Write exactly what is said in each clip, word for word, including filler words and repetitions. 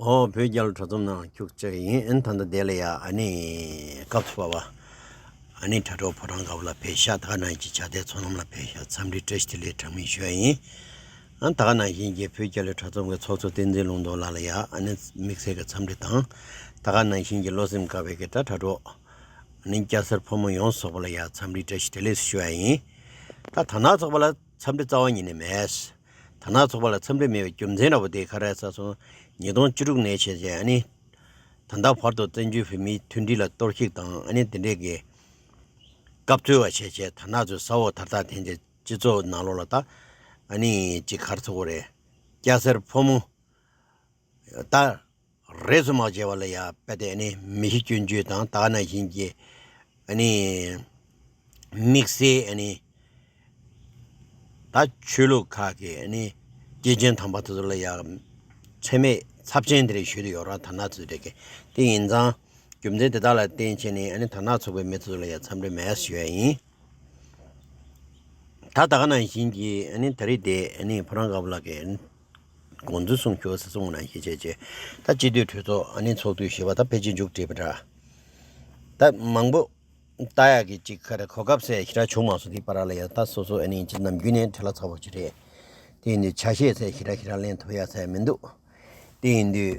ཨོ། བོད་རྒྱལ་ལོ་གྲྭ་ཚོམས་ནང་ཁྱུག་ཅག་ཡིན། ཨན་ད་ལྟ་དེ་ལ་ཡ་ཨ་ནི་སྐབས་སུ་བབ་པ་ཨ་ནི་དྲ་གྲོགས་ཕོ་བྲང་དཀར་པོ་ལ་ཕེབས་ཤག་ད་ག་ནང་བཞིན་བྱ་དེ་ཚོ་རྣམས་ལ་ཕེབས་ཤག་འཚམས་འདྲི་བཀྲ་ཤིས་བདེ་ལེགས་གྲངས་མེད་ཞུ་ཡ་ཡིན། ཨན་ད་ག་ནང་བཞིན་གྱི་བོད་རྒྱལ་ལོ་གྲྭ་ཚོམས་ཀྱི་ཚོགས་གཙོ་བསྟན་འཛིན་ལུང་རྟོགས་ལགས་ལ་ཡ་ཨ་ནི་དམིགས་བསལ་གྱི་འཚམས་འདྲི་དང་། ད་ག་ནང་བཞིན་གྱི་བློ་སེམས་དཀར་བའི་གི་ད་དྲ་གྲོགས་ཨ་ནི་སྐྱ་སེར་ཕོ་མོ་ཡོངས་སུ་རྫོགས་པ་ལ་ཡ་འཚམས་འདྲི་བཀྲ་ཤིས་བདེ་ལེགས་ཞུ་ཡ་ཡིན། ད་དར་ནག་ཚོགས་པ་ལ་འཚམས་འདྲི་རྩ་བ་ཉིད་ནས་མེད། དར་ནག་ཚོགས་པ་ལ་འཚམས་འདྲི་མེད་པའི་རྒྱུ་མཚན་འདྲ་པོ་དེ་ག་རེ་ཟེར་སོང་། ཉིས་སྟོང་བཅུ་དྲུག་ནས་བྱས་བྱས་ཨ་ནི་ད་ལྟ་བར་དུ་བཙན་བྱོལ་བོད་མིའི་མཐུན་སྒྲིལ་ལ་གཏོར་བཤིག་དང་ཨ་ནི་དེ་འདྲས་ཀྱི་སྐབས་འཚོལ་བ་བྱས་བྱས་དར་ནག་ཚོས་ས་འོག་དར་ཐག་འཐེན་བྱས་སྤྱི་ཚོགས་ནང་ལོགས་ལ་ད་ཨ་ནི་ཅིག་ག་རེ་ཟེར་དགོས་རེད། སྐྱ་སེར་ཕོ་མོ་ད་རེས་སུ་མ་བྱས་པ་ལ་ཡ་དཔེ་དེ་ཨ་ནི་མི་གཞི་སྐྱོན་བརྗོད་དང་ད་ག་ནང་བཞིན་གྱི་ཨ་ནི་དམིགས་བསལ་ཨ་ནི་ད་ཆོས་ལུགས་ཁག་གི་ཨ་ནི་སྐྱེས་ཆེན་དམ་པ་དེ་ཚོ་ལ་ཡ་མཚན་སྨད་ཚབས་ཆེན་དེ་རེད་ཞུས་དུ་ཡོད་ར། དར་ནག་ཚོ་དེ་གི་དེ་ཡིན་ཙང་རྒྱུ་མཚན་དེ་དག་ལ་བརྟེན་བྱས་ནས་ཨ་ནི་དར་ནག་ཚོགས་པའི་མི་ཚོ་ལ་ཡ་འཚམས་འདྲི་མེད་ཞུ་ཡ་ཡིན། ད་ད་ག་ནང་བཞིན་གྱི་ཨ་ནི་ད་རེས་དེ་ཨ་ནི་ཕོ་བྲང་དཀར་པོ་ལགས་ཀྱིས་དགོངས་ཚུལ་གསུངས་ཞུ་ཟེར་གསུངས་ནང་བཞིན་བྱས་བྱས་ད་སྤྱི་འཐུས་གྲོས་ཚོགས་ཨ་ནི་ཚོགས་དུས་བཞི་པ་ད་ཕལ་ཆེར་མཇུག་བསྒྲིལ་བ་འདྲ། ད་མང་པོ་ལྟ་ཡག་གི་ཅིག་ག་རེ་གོ་སྐབས་ཟེར་ཞེ་དྲག་བྱུང་མ་སོང་། དེ་བར་ལ་ཡང་ད་སོ་སོ་ཨ་ནི་ཅིག་ནམ་རྒྱུན་ནས་བྲེལ་བ་ཚ་པོ་ཅིག་རེད། དེ་ཡིན་དུས་ཆ་ཤས་ཟེར་ཞེ་དྲག་ཞེ་དྲག་ལེན་ཐུབ་ཡག་ཟེར་མི་འདུག་དེ་ཡིན་དུས་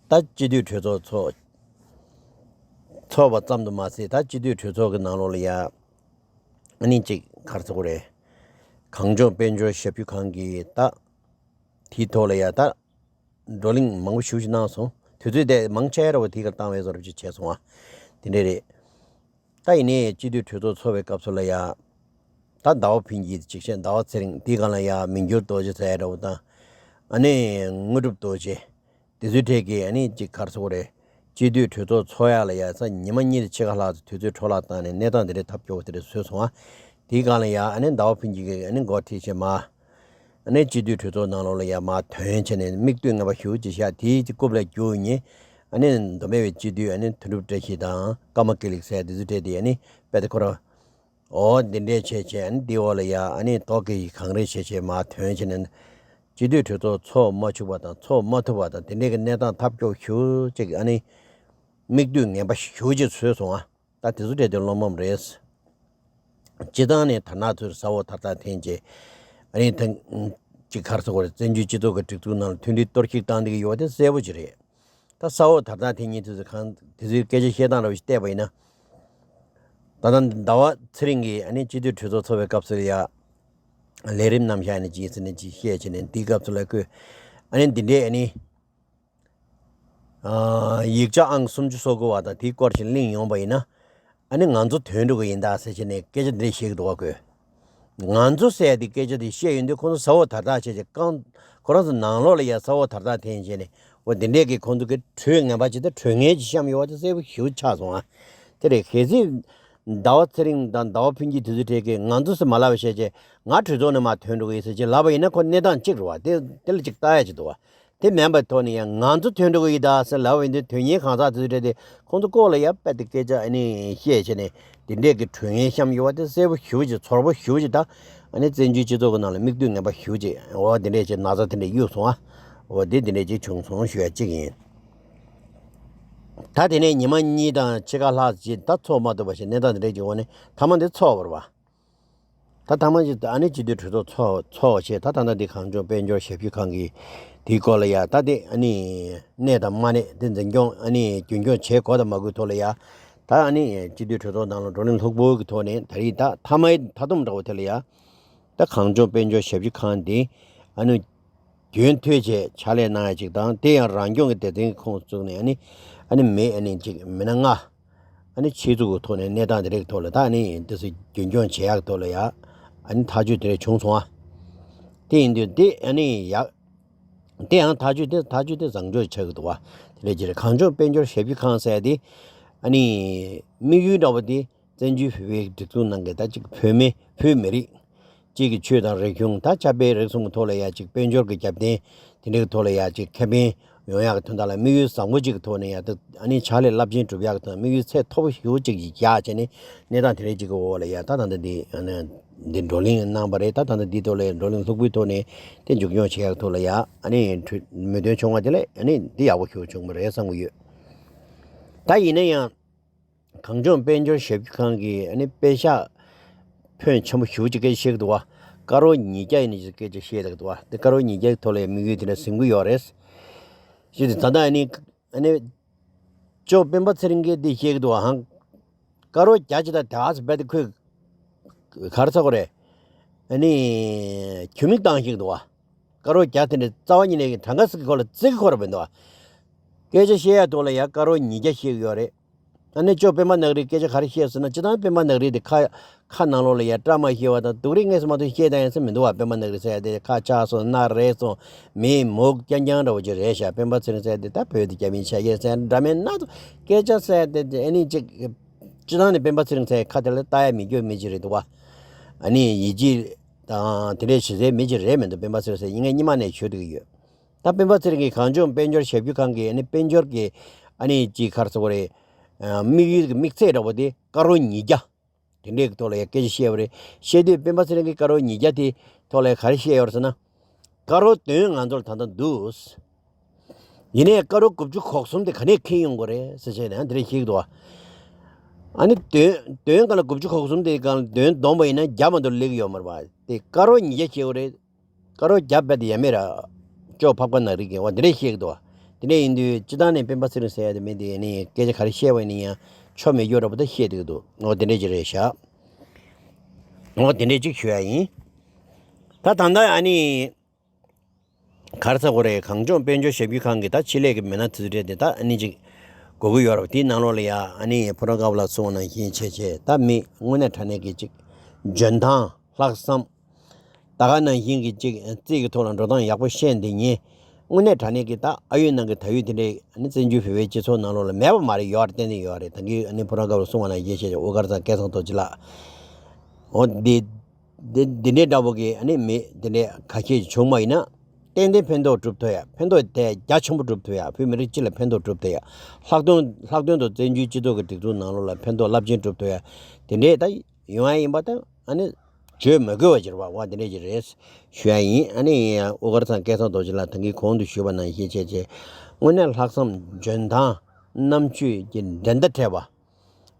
ད་སྤྱི་འཐུས་གྲོས་ཚོགས་ཚོགས་ཚོགས་པ་ཙམ་དུ་མ་ཟད་ད་སྤྱི་འཐུས་གྲོས་ཚོགས་ཀྱི་ནང་ལོགས་ལ་ཡ་ཨ་ནི་ཅིག་ག་རེ་ཟེར་དགོས་རེད། གངས་ལྗོངས་དཔལ་འབྱོར་ཞབས་ཞུ་ཁང་གི་ད་དེའི་ཐོག་ལ་ཡ་ད་བགྲོ་གླེང་མང་པོ་ཞེ་པོ་ཅིག་གནང་སོང་། དུས་ཚོད་དེ་མང་ཆེ་ར་བ་དེའི་ཁར་བཏང་བའི་བཟོ་འདྲ་ཅིག་བྱས་སོང་བ། དེ་འདྲ་རེད། ད་ཡིན་ནའི་སྤྱི་འཐུས་གྲོས་ཚོགས་ཚོགས་པའི་སྐབས་སུ་ལ་ཡ། ད་ཟླ་བ་ཕུན་སྐྱིད་ཅིག་བཤད། ཟླ་བ་ཚེ་རིང་། དེའི་སྒང་ལ་ཡ་མི་འགྱུར་རྡོ་རྗེ་ཟེར་ཡ་འདྲ་བོ་དང་། ཨ་ནི་དངོས་གྲུབ་རྡོ་རྗེ། དེ་ཚོའི་གྲས་ཀྱིས་ཨ་ནི་ཅིག་ག་རེ་ཟེར་དགོས་རེད། སྤྱི་འཐུས་གྲོས་ཚོགས་ཚོགས་ཡག་ལ་ཡ་ས་ཉི་མ་གཉིས་དང་ཕྱེད་ཀ་ལྷག་ཙམ་དུས་ཚོད་འཕྲོ་བརླག་བཏང་ནས་གནས་སྟངས་དེ་འདྲའི་ཐབས་སྐྱོ་བོ་དེ་འདྲ་བཟོས་སོང་བ། དེའི་སྒང་ལ་ཡ་ཨ་ནི་ཟླ་བ་ཕུན་སྐྱིད་ཀྱིས་ཨ་ནི་འགོ་ཁྲིད་བྱས་མ། ཨ་ནི་སྤྱི་འཐུས་གྲོས་ཚོགས་ནང་ལོགས་ལ་ཡ་མར་ཐོན་བྱས་ནས་མིག་ལྟོས་ངན་པ་ཞེ་པོ་ཅིག་བཞག་དེའི་རྐུབ་ལ་རྒྱུག་ནས་ཨ་ནི་མདོ་སྨད་པའི་སྤྱི་འཐུས་ཨ་ནི་དོན་གྲུབ་བཀྲ་ཤིས་དང་ཀརྨ་སྐྱིད་ལེགས་ཟེར་དེ་ཚོ་གྲས་དེ་ཨ་ནི་དཔེ་དེ་ཁོ་རང་འོ་འདི་འདྲས་བྱས་བྱས་ཨ་ནི་དེའི་འོག་ལ་ཡ་ཨ་ནི་དོགས་ཀྱིས་གང་རེ་བྱས་བྱས་མར་ཐོན་བྱས་ནས་སྤྱི་འཐུས་གྲོས་ཚོགས་ཚོགས་མ་བཅུག་པ་དང་ཚོགས་མ་ཐུབ་པ་དང་དེ་འདྲས་ཀྱི་གནས་སྟངས་ཐབས་སྐྱོ་ཞེ་པོ་ཅིག་ཨ་ནི་མིག་ལྟོས་ངན་པ་ཞེ་པོ་ཅིག་བཟོས་སོང་ཨ། ད་དེ་ཚོ་གྲས་དེ་བློ་ཕམ་རེད། སྤྱི་བཏང་ནས་དར་ནག་ཚོས་ས་འོག་དར་ཐག་འཐེན་བྱས། ཨ་ནི་ཐང་ཅིག་ག་རེ་ཟེར་དགོས་རེད། བཙན་བྱོལ་སྤྱི་ཚོགས་ཀྱི་སྒྲིག་འཛུགས་ནང་ལ་མཐུན་སྒྲིལ་གཏོར་བཤིག་བཏང་བསྡད་ཀྱི་ཡོད་པ་དེ་གསལ་པོ་ཅིག་རེད། ད་ས་འོག་དར་ཐག་འཐེན་མཁན་དེ་ཚོས་གང་དེ་ཚོའི་སྐད་ཆ་བཤད་སྟངས་འདྲ་བོ་ཞིག་བལྟས་པ་ཡིན་ན། ད་ལྟ་ཟླ་བ་ཚེ་རིང་གིས་ཨ་ནི་སྤྱི་འཐུས་གྲོས་ཚོགས་ཚོགས་པའི་སྐབས་སུ་ཡ། ལས་རིམ་རྣམ་གཞག་ནས་ཅིག་ཟེར་ནས་ཅིག་བཤད་བྱས་ནས་འདིའི་སྐབས་སུ་ལ་ཁོས་ཨ་ནི་འདི་འདྲས་ཨ་ནི། ཡིག་ཆ་ཨང་སུམ་ཅུ་སོ་དགུ་བ་དང་དེའི་སྐོར་ཞིག་གླེང་ཡོང་པ་ཡིན་ན། ཨ་ནི་ང་ཚོ་ཐོན་འགྲོ་གི་ཡིན་ད་ཟེར་བྱས་ནས་སྐད་ཆ་འདི་འདྲ་བཤད་ཀྱི་འདུག་བ་ཁོས། ང་ཚོ་ཟེར་ཡ་དེ་སྐད་ཆ་དེ་བཤད་ཡོང་དུས་ཁོང་ཚོ་ས་འོག་དར་ཐག་བྱས་བྱས་རྐང་ཁོ་རང་ཚོ་ནང་ལོགས་ལ་ཡ་ས་འོག་དར་ཐག་འཐེན་བྱས་ནས་འོ་འདི་འདྲས་ཀྱི་ཁོང་ཚོ་གི་གྲོས་ངན་པ་ཅིག་དང་གྲོས་ངན་ཅིག་བཤམས་ཡོད་བ་དེ་གསལ་པོ་ཞེ་པོ་ཆགས་སོང་ཨ། དེ་རེད། གལ་སྲིད་ཟླ་བ་ཚེ་རིང་དང་ཟླ་བ་ཕུན་སྐྱིད་དེ་ཚོ་གྲས་ཀྱིས་ང་ཚོ་ཟེར་མ་ལབ་པ་བྱས་བྱས་ང་གྲོས་ཚོགས་ནས་མར་ཐོན་འགྲོ་གི་ཡིན་ཟེར་བྱས་ལབ་པ་ཡིན་ན་ཁོ་གནས་སྟངས་གཅིག་རེད་བ། དེ་དེ་ལ་ཅིག་ལྟ་ཡ་ཅིག་འདུག་བ། དེ་མིན་པའི་ཐོག་ནས་ཡང་ང་ཚོ་ཐོན་འགྲོ་གི་ཡིན་ད་ཟེར་ལབ་པ་ཡིན་དུས་དོན་གཉེར་གང་ཟག་དེ་ཚོ་གྲས་དེ་ཁོང་ཚོ་ལྐོག་ལ་ཡ་དཔེ་དེ་སྐད་ཆ་ཨ་ནི་བཤད་བྱས་ནས་དེ་འདྲས་ཀྱི་གྲོས་ངན་བཤམས་ཡོད་བ་དེ་གསལ་པོ་ཞེ་པོ་ཅིག་ཚོར་པོ་ཞེ་པོ་ཅིག་ད་ཨ་ནི་བཙན་བྱོལ་སྤྱི་ཚོགས་ཀྱི་ནང་ལ་མིག་ལྟོས་ངན་པ་ཞེ་པོ་ཅིག་འོ་དེ་འདྲས་ཅིག་ན་ཚ་དེ་འདྲས་གཡུགས་སོང་ཨ། འོ་དེ་དེ་འདྲས་ཅིག་བྱུང་སོང་ཞུ་ཡ་གཅིག་ཡིན། ད་དེ་ནས་ཉི་མ་གཉིས་དང་ཕྱེད་ཀ་ལྷག་ཅིག་ད་ཚོགས་མ་ཐུབ་པ་ཞིག་གནས་སྟངས་དེ་འདྲས་ཀྱི་འོག་ནས་མཐའ་མ་འདི་ཚོགས་པ་རེད་བ། ད་མཐའ་མ་ཅིག་ཨ་ནི་སྤྱི་འཐུས་གྲོས་ཚོགས་ཚོགས་ཚོགས་བྱས་ད་ད་ལྟ་འདི་གངས་ལྗོངས་དཔལ་འབྱོར་ཞབས་ཞུ་ཁང་གི་དེའི་སྐོར་ལ་ཡ་ད་དེ་ཨ་ནི་གནས་དང་མ་གནས་དེ་འཛིན་སྐྱོང་ཨ་ནི་རྒྱུན་སྐྱོང་བྱེད་དགོས་དང་མ་དགོས་ཐོག་ལ་ཡ་ད་ཨ་ནི་སྤྱི་འཐུས་གྲོས་ཚོགས་ནང་ལ་བགྲོ་གླེང་ལྷུག་པོ་གི་ཐོག་ནས་ད་རེས་ད་མཐའ་མའི་མཐའ་སྡོམ་འདྲ་བོ་དེ་ལ་ཡ་ད་གངས་ལྗོངས་དཔལ་འབྱོར་ཞབས་ཞུ་ཁང་དེ་ཨ་ནི། རྒྱུན་མཐུད་བྱས་ཕྱག་ལས་གནང་ཡ་ཅིག་དང་དེ་ཡང་རང་སྐྱོང་གི་སྡེ་ཚན་གྱི་ཁོངས་བཙུགས་ནས་ཨ་ནི་ཨ་ནི་མི་ཨ་ནི་ཅིག་མི་སྣ་ལྔ་ཨ་ནི་ཆེད་འཛུགས་ཀྱི་ཐོག་ནས་གནས་སྟངས་དེ་རིགས་ཐོག་ལ་ད་ཨ་ནི་འདི་ཚོ་རྒྱུན་སྐྱོང་བྱེད་ཡག་ཐོག་ལ་ཡ་ཨ་ནི་ཐག་གཅོད་དེ་རིགས་བྱུང་སོང་ཨ། དེ་ཡིན་དུས་དེ་ཨ་ནི་ཡག་དེ་ཡང་ཐག་གཅོད་དེ་ཐག་གཅོད་དེ་བཟང་ཕྱོགས་ཆགས་ཀྱི་འདུག་བ། དེ་རེད་ཅེ་རེད། གངས་ལྗོངས་དཔལ་འབྱོར་ཞབས་ཞུ་ཁང་ཟེར་ཡ་དེ་ཨ་ནི་དམིགས་ཡུལ་འདྲ་བོ་དེ། བཙན་བྱོལ་བོད་པའི་སྒྲིག་འཛུགས་ནང་གི་ད་ཅིག་བོད་མི་བོད་མི་རིགས་གཅིག་གི་ཆོས་དང་རིག་གཞུང་ད་ཆབ་དཔལ་རིག་གསུམ་གྱི་ཐོག་ལ་ཡ་ཅིག་དཔལ་འབྱོར་གྱི་རྒྱབ་རྟེན་དེ་འདྲའི་ཐོག་ལ་ཡ་ཅིག་ཁེ་ཕན་ ཡོང་ཡག་གི་དོན་དག་ལ་དམིགས་ཡུལ་བཟང་པོ་ཅིག་གི་ཐོག་ནས་ཡ་ད་ཨ་ནི་ཕྱག་ལས་རླབས་ཆེན་སྒྲུབ་ཡག་གི་དོན་དམིགས་ཡུལ་ཚད་མཐོ་པོ་ཞེ་པོ་ཅིག་ཅིག་བཞག་བྱས་ནས་གནས་སྟངས་དེ་འདྲའི་ཅིག་གི་འོག་ལ་ཡ་ད་ད་ལྟ་འདི་ཨ་ནི་འདི་བགྲོ་གླེང་གནང་པ་རེད། ད་ད་ལྟ་འདི་ཐོག་ལ་བགྲོ་གླེང་ལྷུག་པོའི་ཐོག་ནས་དེ་མཇུག་སྐྱོང་བྱེད་ཡག་ཐོག་ལ་ཡ་ཨ་ནི་གྲོས་མོས་མཐུན་བྱུང་བ་དེ་ལས་ཨ་ནི་འདི་ཡག་པོ་ཞེ་པོ་བྱུང་བ་རེད་བསམ་གྱི་ཡོད། ད་ཡིན་ན་ཡང་གངས་ལྗོངས་དཔལ་འབྱོར་ཞབས་ཞུ་ཁང་གིས་ཨ་ནི་པེ་ཤག་ཕོན་ཆེན་པོ་ཞེ་པོ་ཅིག་སྐད་ཆ་བཤད་ཀྱི་འདུག་བ། སྐར་གྲངས་ཉིས་བརྒྱ་ཡིན་ནའི་སྐད་ཆ་བཤད་བསྡད་ཀྱི་འདུག་བ། དེ་སྐར་གྲངས་ཉིས་བརྒྱ་ཐོག་ལ་ཡང་དམིགས་ཡུལ་དེ་འདྲ་ཟིན་གྱི་ཡོད་རེད། ཞེས་དེ་ད་ལྟ་ཨ་ནི་ཨ་ནི་ཅོ་སྤེན་པ་ཚེ་རིང་གིས་འདི་བཤད་ཀྱི་འདུག་བ། ཧང་། སྐར་གྲངས་བརྒྱ་ཅིག་དང་དེ་ཨ་ཙི་རྦད་དེ་ཁོས་ག་རེ་ཟེར་དགོས་རེད། ཨ་ནི་ཁྱུར་མིད་བཏང་བཤད་ཀྱི་འདུག་བ། སྐར་གྲངས་བརྒྱ་དེ་འདྲ་རྩ་བ་ཉིད་ནས་གྲངས་ཀ་ཟེར་གྱི་ཁོ་ལ་བརྩི་གི་ཁོ་ར་མི་འདུག་བ། སྐད་ཆ་བཤད་ཡ་ཐོག་ལ་ཡ་སྐར་གྲངས་ཉིས་བརྒྱ་བཤད་ཀྱི་ཡོད་རེད། ཨ་ནི་ཅོ་སྤེན་པ་ནག་རིས་སྐད་ཆ་ག་རེ་བཤད་ཟེར་ན། སྤྱིར་བཏང་སྤེན་པ་ནག་རིས་དེ་ཁ་ཁ་ནང་ལོགས་ལ་ཡ་བཀྲ་མ་ཤིས་པ་དང་སྡུག་རུས་ངེས་སུ་མ་ཐུག་བཤད་སྟངས་ཡིན་ས་མི་འདུག་བ། སྤེན་པ་ནག་རིས་ཟེར་ཡ་དེ་ཁ་ཆག་སོང་། སྣ་རལ་སོང་། མི་མུག་རྐྱང་རྐྱང་འདྲ་བོ་ཅིག་རེད་ཤག་སྤེན་པ་ཚེ་རིང་ཟེར་ཡ་དེ་ད་བོད་དེ་རྒྱ་མིའི་ཆ་ཤས་ཟེར་ཡ་འདྲ་མིན་སྣ་ཚོགས་སྐད་ཆ་ཟེར་ཡ་དེ་ཨ་ནི་ཅིག་སྤྱིར་བཏང་ནས་སྤེན་པ་ཚེ་རིང་ཟེར་ཡ་ཁ་དེ་ལ་ལྟ་ཡ་མི་སྐྱོ་མི་ཅིག་རེད་འདུག་བ། ཨ་ནི་ཡིད་ཆེས་དང་དེ་འདྲའི་བྱེད་སའི་མི་ཅིག་རེད་མི་འདུག་སྤེན་པ་ཚེ་རིང་ཟེར་ཡ་ངས་སྔོན་མ་ནས་ཞུ་བསྡད་ཀྱི་ཡོད། ད་སྤེན་པ་ཚེ་རིང་གིས་གངས་ལྗོངས་དཔལ་འབྱོར་ཞབས་ཞུ་ཁང་གི་ཨ་ནི་དཔལ་འབྱོར་གྱི་ཨ་ནི་ཅིག་ག་རེ་ཟེར་དགོས་རེད། དམིགས་ཡུལ་གྱི་དམིགས་ཚད་འདྲ་བོ་དེ་སྐར་གྲངས་ཉིས་བརྒྱ་དེ་འདྲའི་ཐོག་ལ་ཡ་སྐད་ཆ་བཤད་པ་རེད། བཤད་དུས་སྤེན་པ་ཚེ་རིང་གིས་སྐར་གྲངས་ཉིས་བརྒྱ་དེ་ཐོག་ལ་ཡ་ག་རེ་བཤད་ཡོད་རེད་ཟེར་ན། སྐར་གྲངས་བདུན་ང་ཚོར་ད་ལྟ་འདུག་ཡིན་ནའི་སྐར་གྲངས་དགུ་བཅུ་གོ་གསུམ་དེ་ག་ནས་འཁྱེར་ཡོང་དགོས་རེད་ཟེར་བྱས་ནས་དེ་འདྲ་བཤད་ཀྱི་འདུག་བ། ཨ་ནི་བདུན་བདུན་སྒང་ལ་དགུ་བཅུ་གོ་གསུམ་དེ་སྒང་ལ་བདུན་བསྡོམས་པ་ཡིན་ན་བརྒྱ་མ་གཏོགས་སླེབས་ཀྱི་ཡོད་མ་རེད་པ། དེ་སྐར་གྲངས་ཉིས་བརྒྱ་བཤད་དགོས་རེད། སྐར་གྲངས་བརྒྱ་རྦད་དེ་ཡ་མེད་ར། ཅོ་འཕགས་པ་ནག་རིས་ཀྱིས་འོ་དེ་འདྲས་བཤད་ཀྱི་འདུག་བ། དེ་འདྲས་ཡིན་དུས་སྤྱིར་བཏང་ནས་སྤེན་པ་ཚེ་རིང་ཟེར་ཡ་དེ་མི་དེ་ནི་སྐད་ཆ་ག་རེ་བཤད་པ་ཡིན་ན་ཡང་ཆོ་མེད་རྒྱུ་འདྲ་པོ་ད་བཤད་བསྡད་ཀྱི་འདུག་འོ་དེ་འདྲས་ཅིག་རེད་ཤག་འོ་དེ་འདྲས་ཅིག་ཞུ་ཡ་ཡིན། ད་ད་ལྟ་ཨ་ནི་ག་རེ་ཟེར་དགོས་རེད། གངས་ལྗོངས་དཔལ་འབྱོར་ཞབས་ཞུ་ཁང་གི་ད་ཆེད་ལས་ཀྱི་མི་སྣ་དེ་ཚོ་གྲས་དེ་ད་ཨ་ནི་ཅིག་དགོས་ཀྱི་ཡོད་རེད་པ། དེའི་ནང་ལོགས་ལ་ཡ་ཨ་ནི་ཕོ་བྲང་དཀར་པོ་ལགས་གསུངས་པ་ནང་བཞིན་བྱས་བྱས་ད་མི་དངོས་གནས་དྲང་གནས་ཀྱི་ཅིག་འཇོན་ཐང་ལྷག་བསམ། ད་ག་ནང་བཞིན་གྱི་ཅིག་རྩིས་ཀྱི་ཐོག་ལ་འགྲོ་སྟངས་ཡག་པོ་ཤེས་འདི་ཉིད་དངོས་གནས་དྲང་གནས་ཀྱི་ད་ཨ་ཡོད་ནང་གི་ད་ཡོད་དེ་འདྲའི་ཨ་ནི་བཙན་བྱོལ་བོད་པའི་སྤྱི་ཚོགས་ནང་ལོགས་ལ་མེད་པ་མ་རེད། ཡོད་རེད། ཏན་ཏན་ཡོད་རེད། ད་གིན་ཨ་ནི་ཕོ་བྲང་དཀར་པོ་གསུངས་པ་ནང་བཞིན་བྱས་བྱས་དབུ་དཀར་ཚང་སྐལ་བཟང་རྡོ་རྗེ་ལགས། འོ་འདི་འདི་འདི་འདྲའི་འདྲ་པོ་གི་ཨ་ནི་མི་འདི་འདྲའི་ཁ་ཤས་ཤིག་བྱུང་བ་ཡིན་ན་ཏན་ཏན་ཕན་ཐོགས་སྒྲུབ་ཐུབ་ཡ། ཕན་ཐོགས་དེ་རྒྱ་ཆེན་པོ་སྒྲུབ་ཐུབ་ཡ། བོད་མི་རིགས་སྤྱི་ལ་ཕན་ཐོགས་སྒྲུབ་ཐུབ་ཡ། ལྷག་དོན་ལྷག་དོན་དུ་བཙན་བྱོལ་སྤྱི་ཚོགས་ཀྱི་སྒྲིག་འཛུགས་ནང་ལོགས་ལ་ཕན་ཐོགས་རླབས་ཆེན་སྒྲུབ་ཐུབ་ཡ་དེ་འདྲས་ད་ཡོང་ཡ་ཡིན་པ་དང་ཨ་ནི་བརྗོད་མི་དགོས་པ་ཅིག་རེད་པ། འོ་དེ་འདྲས་ཅིག་རེད་ཞུ་ཡ་ཡིན། ཨ་ནི་དབུ་དཀར་ཚང་སྐལ་བཟང་རྡོ་རྗེ་ལགས་ད་གིན་གོང་དུ་ཞུས་པ་ནང་བཞིན་བྱས་བྱས་དངོས་གནས་ལྷག་བསམ་འཇོན་ཐང་རྣམ་དཔྱོད་ཀྱི་འགྲན་ཟླ་བྲལ་བ།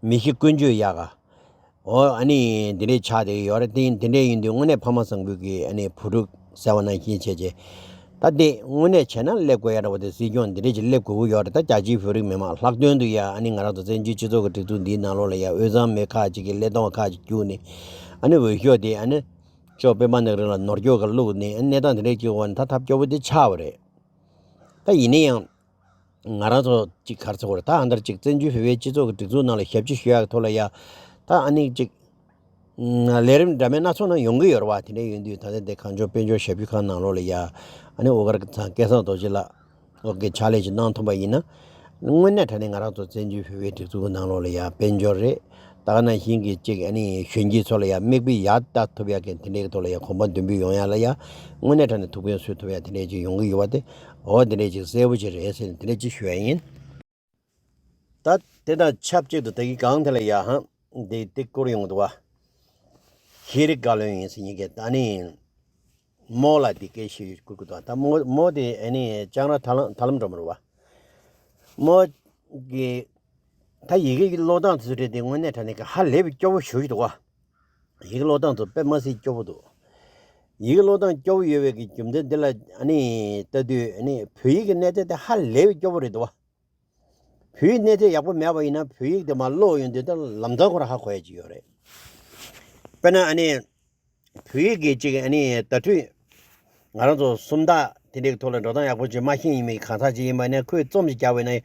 མི་གཤིས་ཀུན་སྤྱོད་ཡག་ག་འོ་ཨ་ནི་འདི་འདྲའི་ཆགས་བསྡད་ཡོད་རེད། དེ་འདི་འདྲའི་ཡིན་དུས་དངོས་གནས་ཕ་མ་བཟང་པོ་གི་ཨ་ནི་བུ་ཕྲུག་ཟེར་བ་ནང་བཞིན་བྱས་བྱས་ད་འདི་དངོས་གནས་བྱས་ན་སླེབས་དགོས་ཡ་འདྲ་བོ་དེ་སྲིད་སྐྱོང་འདི་འདྲས་ཅིག་སླེབས་དགོས་ཀྱི་ཡོད་རེད། ད་རྒྱ་ཆེའི་བོད་རིགས་མི་མང་ལྷག་དོན་དུ་ཡ་ཨ་ནི་ང་རང་ཚོ་བཙན་བྱོལ་སྤྱི་ཚོགས་ཀྱི་སྒྲིག་འཛུགས་འདིའི་ནང་ལོགས་ལ་ཡ་དབུས་གཙང་མི་ཁག་ཅིག་གི་ཀླད་སྟོང་ཁག་ཅིག་བརྒྱུགས་ནས་ཨ་ནི་འོས་ཤོག་དེ་ཨ་ནི་ཅོ་སྤེན་པ་ནག་རིང་ལ་ནོར་སྐྱོག་ག་བླུགས་ནས་ཨ་ནི་གནས་སྟངས་དེ་འདྲས་ཀྱི་འོག་ནས་ད་ཐབས་སྐྱོ་པོ་དེ་ཆགས་པ་རེད། ད་ཡིན་ན་ཡང་། ང་རང་ཚོ་གཅིག་ག་རེ་ཟེར་དགོས་རེད། ད་ཨ་མདའ་གཅིག་བཙན་བྱོལ་བོད་པའི་སྤྱི་ཚོགས་ཀྱི་སྒྲིག་འཛུགས་ནང་ལ་ཞབས་ཕྱི་ཞུ་ཡག་ཐོག་ལ་ཡ། ད་ཨ་ནི་གཅིག་ལས་རིམ་འདྲ་མིན་སྣ་ཚོགས་ནང་ཡོང་གི་ཡོད་རེད་བ། དེ་འདྲ་ཡིན་དུས་ད་ལྟ་འདི་གངས་ལྗོངས་དཔལ་འབྱོར་ཞབས་ཞུ་ཁང་ནང་ལོགས་ལ་ཡ། ཨ་ནི་དབུ་དཀར་ཚང་སྐལ་བཟང་རྡོ་རྗེ་ལགས་འོ་གི་ཕྱག་ལས་ཅིག་གནང་ཐུབ་པ་ཡིན་ན། དངོས་གནས་དྲང་གནས་ང་རང་ཚོ་བཙན་བྱོལ་བོད་པའི་སྒྲིག་འཛུགས་ཀྱི་ནང་ལོགས་ལ་ཡ་དཔལ་འབྱོར་རེད། ད་ག་ནང་བཞིན་གྱི་གཅིག་ཨ་ནི་གཞོན་སྐྱེས་ཚོ་ལ་ཡང་མིག་དཔེ་ཡར་ལྟ་ཐུབ་ཡག་གི་དེ་འདྲའི་ཐོག་ལ་ཡང་གོམ་པ་མདུན་སྤོས་ཡོང་ཡག་ལ་ཡང་དངོས་གནས་དྲང་གནས་ཐུགས་ཕན་གསོས་ཐུབ་ཡག་དེ་འདྲའི་ཅིག་ཡོང་གི་ཡོད་པ་དེ་འོ་དེ་འདྲའི་ཅིག་གསལ་པོ་ཅིག་རེད་ཟེར་ནས་དེ་འདྲའི་ཅིག་ཞུ་ཡག་ཡིན། ད་དེ་དང་ཆབས་ཅིག་ཏུ་ད་གིན་གང་དེ་ལ་ཡ་ཧང་དེ་དེ་བསྐུར་ཡོང་གི་འདུག་བ། ཤེས་རིག་བཀའ་བློན་ཡིན་ཟེར་མཁན་གྱི་ད་ནི་རྨོ་ལགས་དེ་སྐད་ཆ་བསྐུར་གི་འདུག་ད་རྨོ་རྨོ་དེ་ཨ་ནི་ལྕང་ར་ཐར་ལམ་ཐར་ལམ་འགྲོ་མི་རུ་བ། རྨོ་གི་ད་ཡི་གེ་ཀློག་སྟངས་དེ་ཚོ་རེད་དེ་དངོས་གནས་དྲང་གནས་ཀྱི་ཧ་ལས་པའི་སྐྱོ་བོ་ཞེ་པོ་ཞིག་འདུག་བ། ཡི་གེ་ཀློག་སྟངས་ཚོ་དཔེ་མ་སྲིད་སྐྱོ་བོ་འདུག་ཡི་གེ་ཀློག་སྟངས་སྐྱོ་བོ་ཡོད་པའི་གི་རྒྱུ་མཚན་འདི་ལ་ཨ་ནི་ལྟ་དུས་ཨ་ནི་བོད་ཡིག་གི་གནས་ཚད་དེ་ཧ་ལས་པའི་སྐྱོ་བོ་རེད་འདུག་བ། བོད་ཡིག་གནས་ཚད་ཡག་པོ་མེད་པ་ཡིན་ན་བོད་ཡིག་དེ་མར་ཀློག་ཡོང་དུས་ད་ལམ་སང་ཁོ་རང་ཧ་གོ་ཡ་ཅིག་ཡོད་རེད། དཔེར་ན་ཨ་ནི་བོད་ཡིག་གི་ཅིག་ཨ་ནི་བརྡ་སྤྲོད་ང་རང་ཚོ་སུམ་རྟགས་དེ་འདྲའི་ཐོག་ལ་འགྲོ་སྟངས་ཡག་པོ་ཅིག་མ་ཤེས་ཡིན་མིན་གང་ཟག་ཅིག་ཡིན་པ་ནས་ཁོས་རྩོམ་ཅིག་རྒྱག་པ་ཡིན་ན་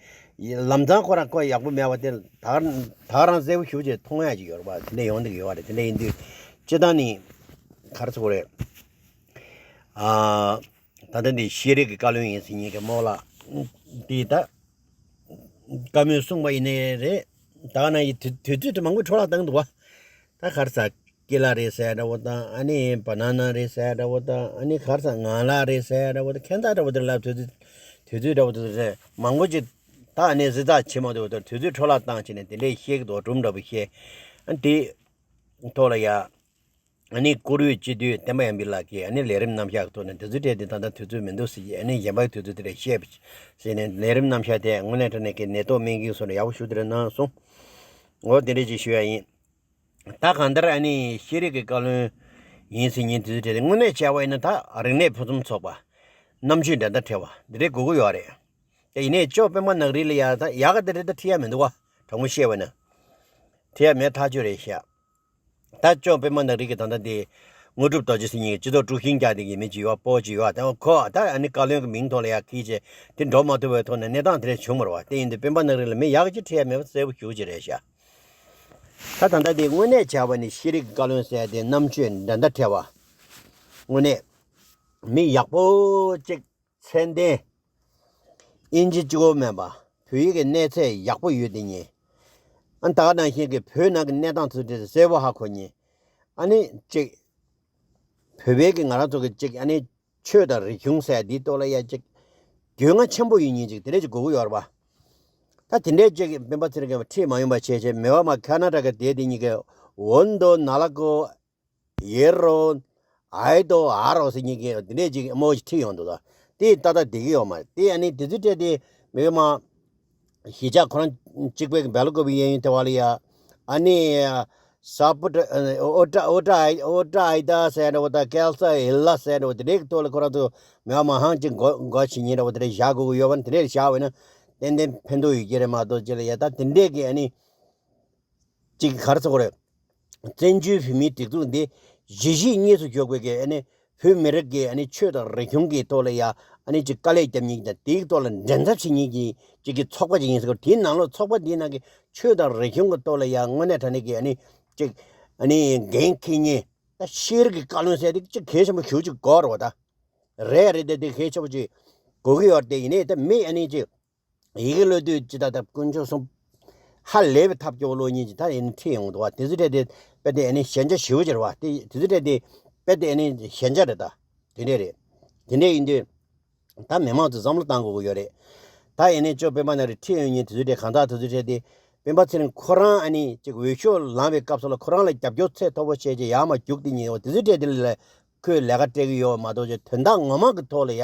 ལམ་སང་ཁོ་རང་ཁོ་ཡག་པོ་མེད་པ་དེ་ད་ད་ག་རང་གསལ་པོ་ཞེ་པོ་ཅིག་མཐོང་ཡ་ཅིག་ཡོད་རེད་པ། དེ་འདྲ་ཡོང་གི་ཡོད་རེད། དེ་འདྲ་ཡིན་དུས་སྤྱིར་བཏང་ནི་ག་རེ་ཟེར་དགོས་རེད། ཨ། ད་ལྟ་འདི་ཤེས་རིག་གི་བཀའ་བློན་ཡིན་ཟེར་མཁན་གྱི་རྨོ་ལགས་འདི་ད་བཀའ་མོལ་གསུངས་པ་ཡིན་ནའི་རེད། ད་ག་ནང་བཞིན་དུས་དུས་ཚོད་དུ་མང་པོ་འཕྲོ་བརླག་བཏང་འདུག་བ། ད་ག་རེ་ཟ་ཀི་ལ་རེད་ཟེར་འདྲ་བོ་དང་ཨ་ནི་བ་ན་ན་རེད་ཟེར་འདྲ་བོ་དང་ཨ་ནི་ག་རེ་ཟ་ངང་ལག་རེད་ཟེར་འདྲ་བོ་དང་ཁྱད་མཚར་འདྲ་བོ་དེ་ལབ་དུས་དུས་ དུས་ཚོད་འདྲ་བོ་དེ་ཚོ་མང་པོ་ཅིག་ད་ནས་གཟི་ཚགས་བྱེད་མ་ཐུབ་པ་དང་དུས་ཚོད་འཕྲོ་བརླག་བཏང་བྱས་ནས་དེ་འདྲའི་བཤད་ཀྱི་འདུག་སྒྲུང་འདྲ་བོ་བཤད། ཨ་དེ་ཐོག་ལ་ཡ། ཨ་ནི་བཀུར་འོས་སྤྱི་འཐུས་བསྟན་པ་ཡར་འཕེལ་ལགས་ཀྱིས་ཨ་ནི་ལས་རིམ་རྣམ་གཞག་གི་ཐོག་ནས་དེ་ཚོའི་གྲས་དེ་ད་ལྟ་དུས་ཚོད་མི་འདུག་ཟེར་གྱི། ཨ་ནི་གཞན་པའི་དུས་ཚོད་དེ་ལ་བཤད་པ་ཟེར་ནས་ལས་རིམ་རྣམ་གཞག་དེ་དངོས་གནས་དྲང་གནས་ཀྱི་ནད་ཐོག་སྨན་གྱི་སོགས་ལ་ཡག་པོ་ཞུ་དེ་རེད་གནང་སོང་། འོ་དེ་འདྲས་ཅིག་ཞུ་ཡ་ཡིན། ད་གང་ལྟར་ཨ་ནི་ཤེས་རིག་གི་བཀའ་བློན་ཡིན་ཟེར་མཁན་དེ་ཚོའི་གྲས་དེ་དངོས་གནས་བྱས་པ་ཡིན་ན་ད་རིག་གནས་ཕུན་སུམ་ཚོགས་པ། རྣམ་དཔྱོད་འགྲན་ཟླ་བྲལ་བ་འདི་འདྲས་དགོས་ཀྱི་ཡོད་རེད། དེ་ཡིན་ནའི་ཅོ་སྤེན་པ་ནག་རིལ་ལ་ཡ་ད་ཡག་ག་དེ་འདྲས་ད་ཁྲིད་ཡ་མི་འདུག་བ། དྲང་མོ་བཤད་པ་ན། ཁྲིད་ཡ་མེད་ཐག་ཆོད་རེད་ཤག་ད་ཅོ་སྤེན་པ་ནག་རིལ་གྱི་ད་ལྟ་དེ་དངོས་གྲུབ་རྡོ་རྗེ་ཟེར་མཁན་གྱི་སྤྱི་ཚོགས་དཀྲུག་ཤིང་རྒྱག་བསྡད་མཁན་མི་ཅིག་ཡོད། སྤོ་ཅིག་ཡོད། ད་ཁོ་ད་ཨ་ནི་བཀའ་བློན་གྱི་མིང་ཐོག་ལ་ཡ་ཁྱེར་བྱས་དེ་འགྲོ་མ་ཐུབ་པའི་ཐོག་ནས་གནས་སྟངས་དེ་འདྲ་བྱུང་མ་རེད་བ། དེ་ཡིན་དུས་སྤེན་པ་ནག་རིལ་ལ་མི་ཡག་ག་ཅིག་ཁྲིད་ཡ་མེད་པ་གསལ་པོ་ཞེ་པོ་ཅིག་རེད་ཤག་ད་ད་ལྟ་དེ་དངོས་གནས་བྱས་པ་ནི་ཤེས་རིག་བཀའ་བློན་ཟེར་ཡ་དེ་རྣམ་དཔྱོད་འགྲན་ཟླ་བྲལ་བ། དངོས་གནས་མི་ཡག་པོ་ཅིག་མཚན་ལྡན། དབྱིན་ཇི་གཅིག་པོ་མིན་པ། བོད་ཡིག་གི་གནས་ཚད་ཡག་པོ་ཡོད་དེ་ཉིད། ཨ་ད་ག་ནང་བཞིན་གྱི་བོད་ནང་གི་གནས་སྟངས་ཚུལ་དེ་གསལ་པོ་ཧ་གོ་ཉིད། ཨ་ནི་གཅིག་བོད་པའི་གི་ང་རང་ཚོ་གི་གཅིག་ཨ་ནི་ཆོས་དང་རིག་གཞུང་ཟེར་འདིའི་ཐོག་ལ་ཡ་གཅིག་རྒྱུས་མངའ་ཆེན་པོ་ཡོད་ཉིད་ཅིག་དེ་འདྲས་ཅིག་དགོས་ཀྱི་ཡོད་རེད་པ། ད་དེ་འདྲས་ཅིག་སྤེན་པ་ཚེ་རིང་གིས་ཁྲིད་མ་ཡོང་པ་བྱས་བྱས་མེད་པ་མ་ཁ་ན་ཊ་ཀ་དེ་དེ་གཉིས་ཀྱི་འོན་དོ་ན་ལ་ཀོ། ཡེ་རོ། ཨའི་དོ་ཨ་རོ་ཟེར་མཁན་གྱི་དེ་འདྲས་ཅིག་རྨོ་ཞིག་ཁྲིད་ཡོང་འདུག་ད། དེ་ཏག་ཏག་བསྡད་ཀྱི་ཡོད་མ་རེད། དེ་ཨ་ནི་དེ་ཚོའི་གྲས་དེ་མི་མ། གཞིས་ཆགས་ཁོ་རང་གཅིག་པའི་སྦེལ་ཀོབ་གཡས་གཡོན་དེ་བ་ལ་ཡ། ཨ་ནི། ས་པུ་ཏྲ། ཨོ་ཏྲ་ཨོ་ཏྲ་ཨའི་ཨོ་ཏྲ་ཨའི་ད་ཟེར་འདྲ་བོ་དང་ཀལ་ས་ཨེ་ལ་ཟེར་འདྲ་བོ་དེ་འདྲས་ཀྱི་ཐོག་ལ་ཁོ་རང་ཚོ་མི་མ་ཧང་ཅིག་མགོ་མགོ་བྱེད་མཁན་འདྲ་བོ་དེ་འདྲས་བཞག་དགོས་ཀྱི་ཡོད་པ་ནི་དེ་འདྲས་བཞག་པ་ཡིན་ན་ཏན་ཏན་ཕན་ཐོགས་ཡོད་ཀྱི་རེད་མ་གཏོགས་ཅི་ལ་ཡ་ད་དེ་འདྲས་ཀྱི་ཨ་ནི། ཅིག་ག་རེ་ཟེར་དགོས་རེད། བཙན་བྱོལ་བོད་མིའི་སྒྲིག་འཛུགས་འདི་གཞིས་བྱེས་གཉིས་སུ་འཇོག་དགོས་ཀྱི་ཨ་ནི་བོད་མི་རིགས་ཀྱི་ཨ་ནི་ཆོས་དང་རིག་གཞུང་གི་ཐོག་ལ་ཡ་ཨ་ནི་ཅིག་དཀའ་ལས་བརྒྱབ་མཁན་གྱི་དེའི་ཐོག་ལ་འགྲན་ཟླ་བྱེད་མཁན་གྱི་ཅིག་གི་ཚོགས་པ་ཅིག་ཡིན་ཟེར་གི་དེའི་ནང་ལོགས་ཚོགས་པ་འདིའི་ནང་གི་ཆོས་དང་རིག་གཞུང་གི་ཐོག་ལ་ཡ་དངོས་གནས་དྲང་གནས་ཀྱི་ཨ་ནི་ཅིག་ཨ་ནི་འགན་འཁྱེར་མཁན་ད་ཤེས་རིག་གི་བཀའ་བློན་ཟེར་དེ་ཅིག་གལ་ཆེན་པོ་ཞེ་པོ་ཅིག་དགོས་རེད་བ། ད་རེད་རེད་དེ་དེ་གལ་ཆེན་པོ་ཅིག་དགོས་ཀྱི་ཡོད་རེད། དེ་ཡིན་ནའི་ད་མི་ཨ་ནི་ཅིག་ཡི་གེ་བློ་གཏོད་ཅི་ད་ལྟ་དཀོན་མཆོག་གསུམ་ཧ་ལས་པའི་ཐབས་སྐྱོ་བོ་བློ་ཉིད་ཀྱི་ད་ཡིན་ཁྲིད་ཡོང་འདུག་བ། དེ་ཚོ་འདྲ་དེ་དཔེ་དེ་ཨ་ནི་ཞན་ཆ་ཞེ་པོ་ཅིག་རེད་བ། དེ་དེ་ཚོ་འདྲ་དེ་དཔེ་དེ་ཨ་ནི་ཞན་ཆ་རེད། ད་དེ་འདྲ་རེད། དེ་འདྲ་ཡིན་དུས་ད་མི་མང་ཚོས་བསམ་བློ་བཏང་དགོས་ཀྱི་ཡོད་རེད། ད་ཡིན་ནའི་ཅོ་སྤེན་པ་ནག་རིལ་ཁྲིད་ཡོང་མཁན་དེ་ཚོ་འདྲ་གང་ཟག་དེ་ཚོ་འདྲ་དེ་སྤེན་པ་ཚེ་རིང་ཁོ་རང་ཨ་ནི་ཅིག་འོས་ཤོག་ལངས་པའི་སྐབས་སུ་ལ་ཁོ་རང་ལ་རྒྱབ་སྐྱོར་ཚད་མཐོ་པོ་བྱས་རྗེས་ཡར་མར་རྒྱུགས་དེ་ཉིན་འོ་དེ་ཚོ་འདྲ་དེ་ལ་ཁོས་ལས་ཀ་སྤྲད་ཀྱི་ཡོད་པ་མ་གཏོགས་ཀྱི་དོན་དག་ངོ་མ་གི་ཐོག་ལ་ཡ་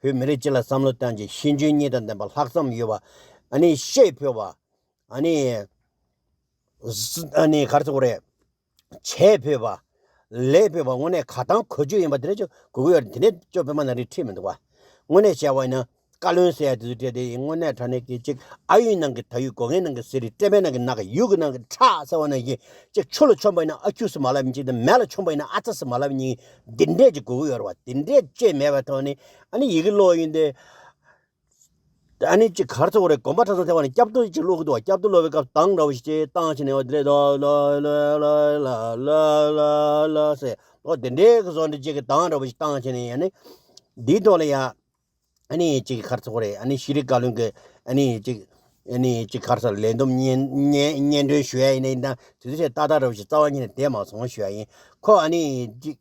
བོད་མི་རིགས་སྤྱི་ལ་བསམ་བློ་བཏང་རྗེས་ཤེས་འཇོན་གཉིས་དང་ལྡན་པ་ལྷག་བསམ་ཡོད་པ་ཨ་ནི་ཤེས་ཕོད་པ་ཨ་ནི་ཨ་ནི་ག་རེ་ཟེར་དགོས་རེད། བྱས་ཕོད་པ། ལས་ཕོད་པ་དངོས་གནས་ག་དང་ག་ཚོད་ཡིན་པ་དེ་འདྲ་ཅིག་དགོས་ཀྱི་ཡོད་རེད། དེ་ནས་ཅོ་སྤེན་པ་ནག་རིལ་ཁྲིད་མི་འདུག་བ། དངོས་གནས་བྱས་པ་ཡིན་ན་བཀའ་བློན་ཟེར་ཡ་དེ་ཚོ་འདྲ་དེ་དངོས་གནས་དྲང་གནས་ཀྱི་ཅིག་ཨ་ཡུལ་ནང་གི་ད་ཡུལ་སྒོ་ངའི་ནང་གི་ཟེར་རེད། སྤྲེལ་པའི་ནང་གི་ནག་ཡུལ་གྱི་ནང་གི་ཁྲག་ཟེར་བ་ནང་བཞིན་ཅིག་ཆུ་ལ་མཆོངས་པ་ཡིན་ན་ཨ་ཁྱུ་ཟེར་མ་ལབ་ཡིན། ཅིག་དང་མེ་ལ་མཆོངས་པ་ཡིན་ན་ཨ་ཙི་ཟེར་མ་ལབ་ཡིན། འདི་འདྲས་ཅིག་དགོས་ཀྱི་ཡོད་རེད་བ། འདི་འདྲས་ཅིག་མེད་པའི་ཐོག་ནས་ཨ་ནི་ཡི་གེ་ཀློག་ཡིན་ཏེ། ཨ་ནི་ཅིག་ག་རེ་ཟེར་དགོས་རེད། དགོན་པ་གྲྭ་ཚང་ཐེ་བ་ནས་སྐྱབས་ཐོ་ཅིག་ཀློག་གི་འདུག་བ། སྐྱབས་ཐོ་ཀློག་པའི་སྐབས་དང་འདྲ་བོ་ཞིག་ཅིག་བཏང་བྱས་ནས་འོ་དེ་འདྲས་ལོ་ལོ་ལོ་ལོ་ལོ་ལོ་ལོ་ལོ་ཟེར་འོ་དེ་འདྲས་ཀྱི་བཟོ་འདྲ་ཅིག་གི་དང་འདྲ་བོ་ཞིག་བཏང་བྱས་ནས་ཨ་ནི་འདིའི་ཐོག་ལ་ཡ་ཨ་ནི་ཅིག་ག་རེ་ཟེར་དགོས་རེད། ཨ་ནི་ཤེས་རིག་བཀའ་བློན་གྱི་ཨ་ནི་ཅིག་ཨ་ནི་ཅིག་ག་རེ་ཟེར་ལས་བསྡོམས་སྙན་སྙན་སྙན་སྒྲོན་ཞུ་ཡ་ཡིན་ན་ཡིན་ད་དེ་ཚོ་ཞིག་ཏག་ཏག་འདྲ་བོ་ཞིག་རྩ་བ་ཉིད་ནས་བསྡད་མ་སོང་ཞུ་ཡ་ཡིན། ཁོ་ཨ་ནི་ཅིག་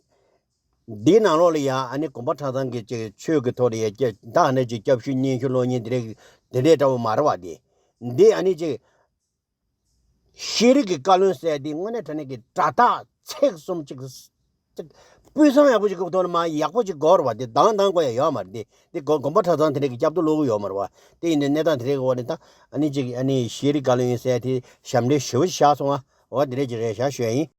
འདིའི་ནང་ལོགས་ལ་ཡང་ཨ་ནི་དགོན་པ་གྲྭ་ཚང་གི་ཅིག་ཆོས་ཀྱི་ཐོག་ལ་ཡང་ཀྱ་ད་ཨ་ནི་ཅིག་སྐྱབས་ཞུ་སྙན་ཞུ་སློབ་གཉེར་འདི་འདྲས་འདི་འདྲས་འདྲ་བོ་མ་རེད་བ། འདི་འདི་ཨ་ནི་ཅིག་ཤེས་རིག་གི་བཀའ་བློན་ཟེར་འདི་དངོས་གནས་དྲང་གནས་ཀྱི་སྒྲ་དག་ཚིག་གསུམ་ཅིག་ཅིག་སྤུས་བཟང་ཡག་པོ་ཅིག་གི་ཐོག་ལ་མ་ཡག་པོ་ཅིག་དགོས་རེད་བ། འདི་དང་དང་དགོས་ཡ་ཡོད་མ་རེད། འདི་འདི་དགོན་དགོན་པ་གྲྭ་ཚང་དེ་འདྲས་ཀྱི་སྐྱབས་ཐོ་སློག་གི་ཡོད་མ་རེད་བ། དེ་ཡིན་དུས་གནས་སྟངས་དེ་འདྲས་ཀྱི་འོག་ནས་ད་ཨ་ནི་ཅིག་ཨ་ནི་ཤེས་རིག་བཀའ་བློན་ཡིན་ཟེར་དེ་ཞབས་འདྲེན་ཞེ་པོ་ཞིག་བཞག་སོང་བ། འོ་འདི་འདྲས་ཅིག་རེད་ཤག་ཞུ་ཡ་ཡིན།